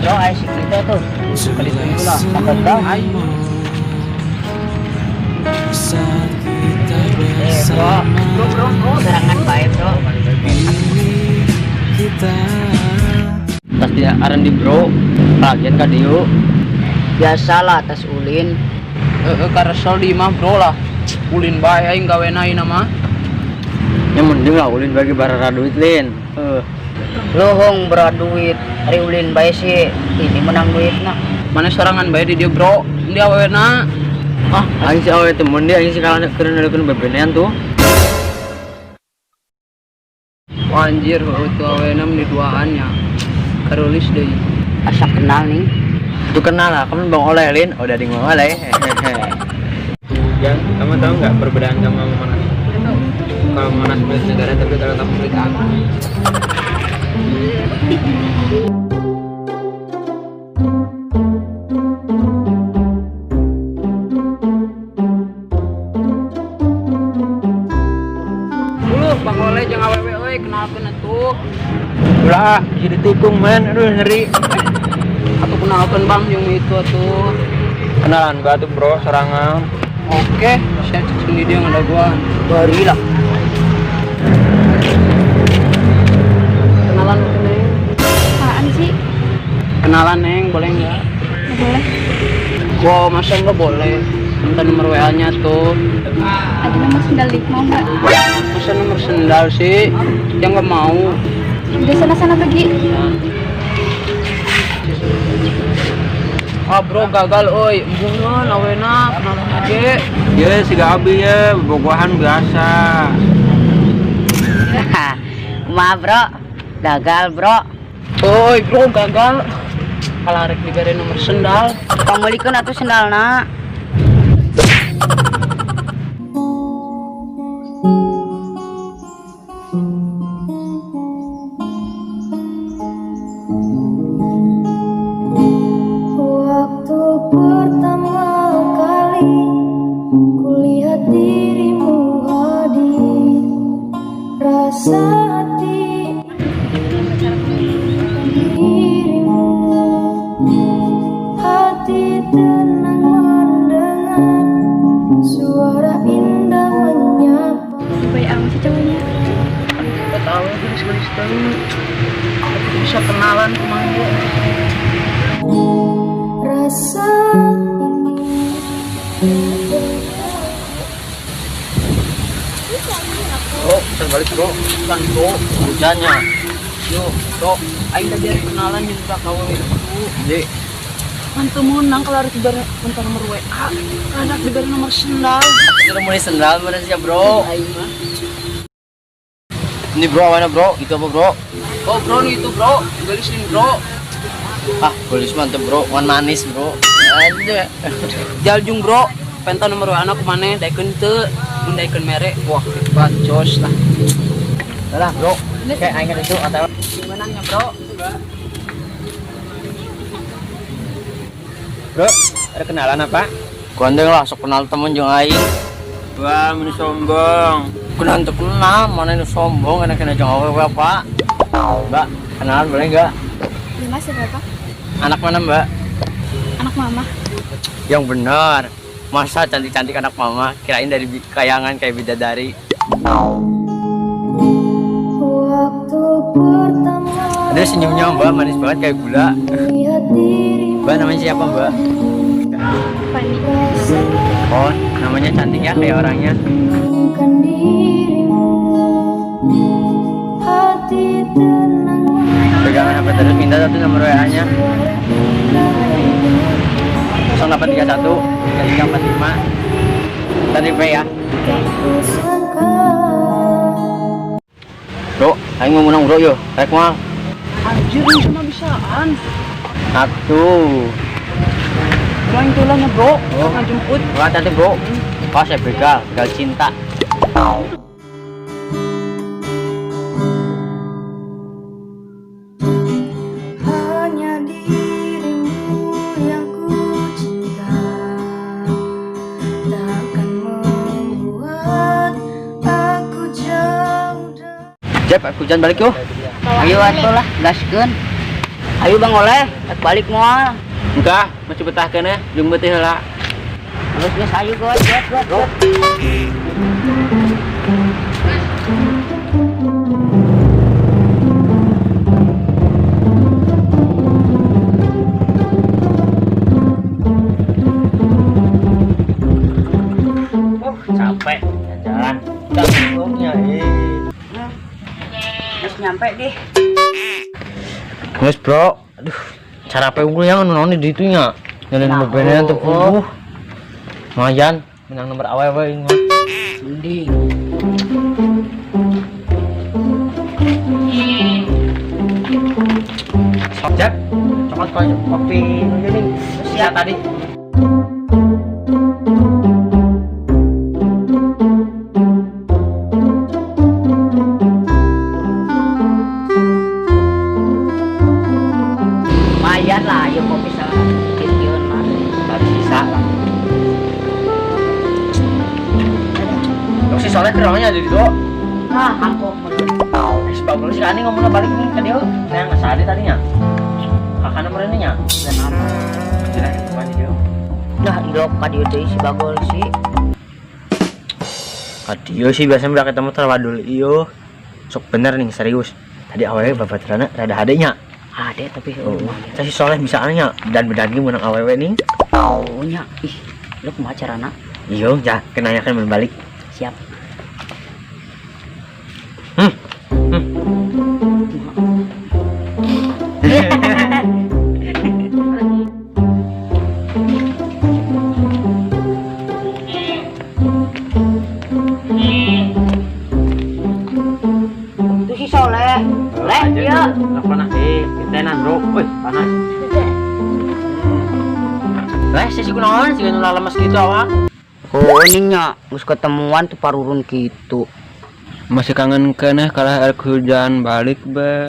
Bro, ayo si kita tuh. Kali itu lah. Takut bang. Ayo. Eh bro, Bro, bro, bro. Serangan baik bro. Pasti aran di bro. Lagian ka dieu. Biasalah atas ulin. Heeh, karesel di imah bro lah. Ulin bae aing gawena ayeuna mah. Ya mending lah ulin bagi barara duit lin. Heuh. Lohong bro duit. Ari ulin bae sih. Ini menang duit nah. Mana sorangan bae di dieu bro. Di awewena. Ah, aing si awewe temen dia aing si kalah keur nalikeun bebenean tuh. Wah, anjir, heueuh tuh awewena meni duaan nya. Karulis deui. Asa kenal nih. Itu kenal lah, kamu Bang Oleh lin, udah di Bang Oleh. Yang kamu tahu nggak perbedaan kamu sama Monas? Kalau Monas milik negara, tapi kalau kamu milik aku. Uluh, Bang Oleh jeung awewe euy kenalkeun atuh. Ulah, jadi tikung man, aduh ngeri. Atuh kenalkeun Bang jeung itu atuh. Kenalan gak tuh bro, serangan. Oke, saya cek sendiri yang ada gua. Bari lah. Kenalan tuh, Neng. Apaan sih? Kenalan, Neng, boleh nggak? Nggak boleh. Wow, masa nggak boleh? Minta nomor WA-nya tuh. Ada nomor sendal dik, mau nggak? Masa nomor sendal sih? Yang nggak mau. Udah sana-sana pergi. Ah bro, gagal oi. Embungan awena kenalan aja. Ya si Gabi ya, bobogohan biasa. Maaf bro. Gagal bro. Oi bro, gagal. Kalau rek diberi nomor sendal. Pangmelikeun atuh sendalna. Waktu pertama kali kulihat dirimu hadir, rasa hati dirimu, hati tenang mendengar suara indah menyapa. Baik amat sih cowoknya. Gak tahu gelis-gelis teuing. Tapi bisa kenalan kumaha. Rasa ini. Bro, bisa balik bro. Bukan bro. Hujannya. Yo, bro. Aing tadi rek kenalan jeung budak awewe itu. Jadi, Kan teu meunang kalau harus diberi minta nomor WA. Kadak diberi nomor sendal. kita mulai sendal mana sih ya bro? Aing mah. Ini bro, mana bro? Itu apa bro? Oh bro, nih itu bro, gelisin bro. Ah, polis mantep bro, wan manis bro. Aja. Jaljung bro, penta nomor WA aku mana? Daikeun teu, mun daikeun mere. Wah, hebat jos lah. Lah bro, kayak aing itu atau Gimana nya bro? Bro, ada kenalan apa? Gondeng lah, sok kenal temen jeung aing. Wah, meni sombong. Kenal teu kenal, mana ini sombong, enak-enak jeung awewe apa? Mbak, kenalan boleh nggak? Ya mas, ada apa? Anak mana mbak? Anak mama. Yang benar. Masa cantik-cantik anak mama, kirain dari kayangan kayak bidadari. Waktu pertama Aduh senyumnya mbak, manis banget kayak gula. lihat dirimu, Mbak namanya siapa mbak? Fani. rasa Oh, namanya cantik ya kayak orangnya. bukan dirimu, hati tenang. Pegangan HP terus minta satu nomor WA-nya. 0831 3345. Tadi P ya. Kusangka Bro, aing mau menang bro yo. Rek moal. Anjir, ini sama bisaan. Atuh. Bro, yang tulangnya bro, Oh. ngajemput. Wah, cantik bro. Wah, saya begal, begal cinta. Hanya dirimu yang ku cinta, takkan membuat aku jauh dari. Jep, aku hujan balik yuk. Ayo atuh lah, gaskeun. Ayo Bang Oleh, rek balik moal. Enggak, masih betah keneh, jeung beuti heula. Geus geus ayo gos, gos, gos, gos. Capek jalan. Capeknya eh. Geus nyampe deh. Geus, Bro. Aduh, cara apa unggul yang naon di ditu nya. Nyalin Nah, bebenean teu oh, puguh. Lumayan menang nomor awewe ini mah. Mending. Sok, Jep. Coklat kopi ini. Siap. Tadi. Lumayan lah, ayo kopi sama kieu mah. Tadi sisa lah. Lu si Soleh kerangnya ada di situ. Ah, mangkok. Si Bagul si Ani ngomongnya balik nih ke dia. Nah, yang ngesadi tadinya. Kakaknya merenya. Dan apa? Tidak ketemu aja dia. Dah ilok ka dieu deui si Bagol sih. Kadio sih biasanya udah ketemu terwadul iyo. Sok bener nih serius. Tadi awalnya babaturana rada hadenya. Ade tapi Oh, lumayan. si Soleh bisa nya dan bedan ge menang awewe nih. Oh nya, ih, lu kumaha carana? Iyo, ya kenanya kan balik. Siap. Itu si Soleh. Leh, iya. Panas tenan, Bro. Wih, panas. Leh, sisi kunaon sih nu lemes gitu awak. Oh, ini nya, geus ketemuan tuh parurun gitu. Masih kangen keneh kalah air hujan balik be.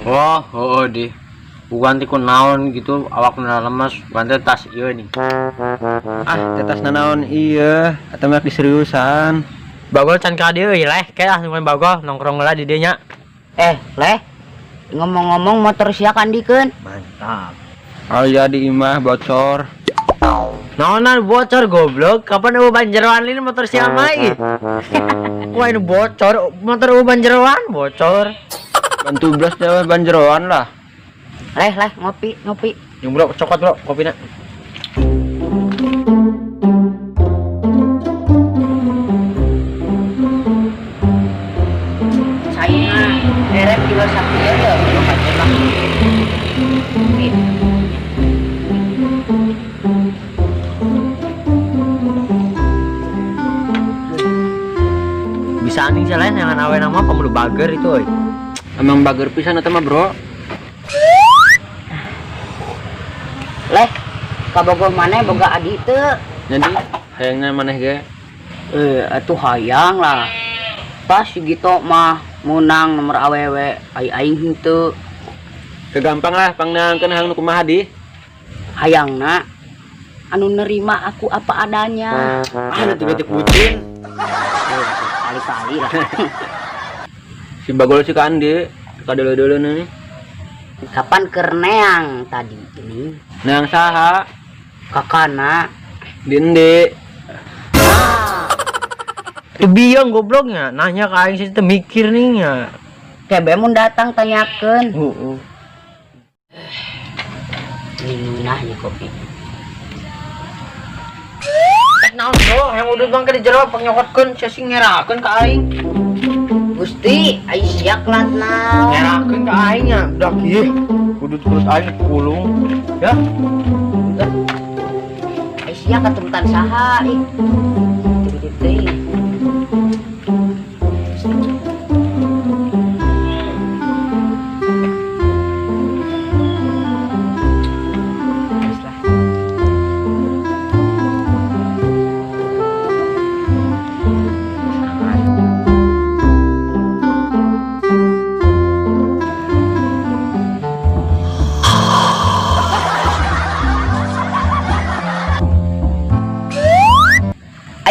Wah, oh, di. Bukan ti kunaon gitu, awak nu lemes, bukan teh tas ieu nih. Ah, tetas nanaon iya, atau mek diseriusan. Bagol can ka dieu euy, leh, kayak ah nungguin Bagol nongkrong heula di dieu nya. Leh. Ngomong-ngomong motor sia kan dikeun. Mantap. Alia di imah bocor. Naonan bocor goblok, kapan eueuh banjeroan ini motor siapa ih? Wah ini bocor, motor eueuh banjeroan bocor. Bantu belas jawa banjeroan lah. Leh, leh, ngopi, ngopi. Yung bro, cokot bro, kopina. Saya erek juga sakieu ya, belum aja lah. Bisa anjing selain yang awe nama pemulu bager itu oi. Emang bager pisan eta mah, Bro. Leh, kabogoh maneh boga adi teu? Jadi hayangna maneh ge. Atuh hayang lah. Pas si Gito mah menang nomor awewe, ai aing henteu. Kegampang lah pangneangkeun hayang nu kumaha di. Hayangna anu nerima aku apa adanya. Ah, nu tiba-tiba bucin. Kali-kali lah. Si Bagol si Kandi, kadeuleu-deuleu nih. Kapan kerneang tadi ini? Neang saha? Kakana. Di endi? Ah. Itu biang gobloknya, nanya ke aing sih teu mikir nih nya. Kebe mun datang tanyakeun. Heeh. Ini nah ya kopi. Naon bro, yang udah bang ke di jero pangnyokotkeun sia sing ngerakeun ka aing. Gusti, ai sia kelat naon. Ngerakeun ka aing nya, udah kieu. Kudu terus aing kulung. Ya. Udah. Ai sia katumtan saha ih. Tiba-tiba teuing.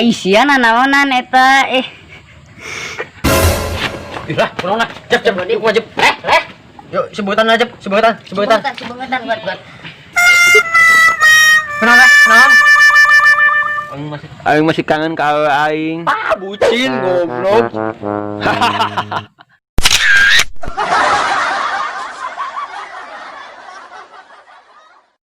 Aisyah nanaonan eta eh. Ih lah, kunaon lah. Jep, jep, yuk wajib. Leh, leh. Yuk, sebutan aja, sebutan, sebutan. Sebutan buat buat. Kenapa? Kenapa? Aing masih kangen ka aing. Ah, bucin goblok.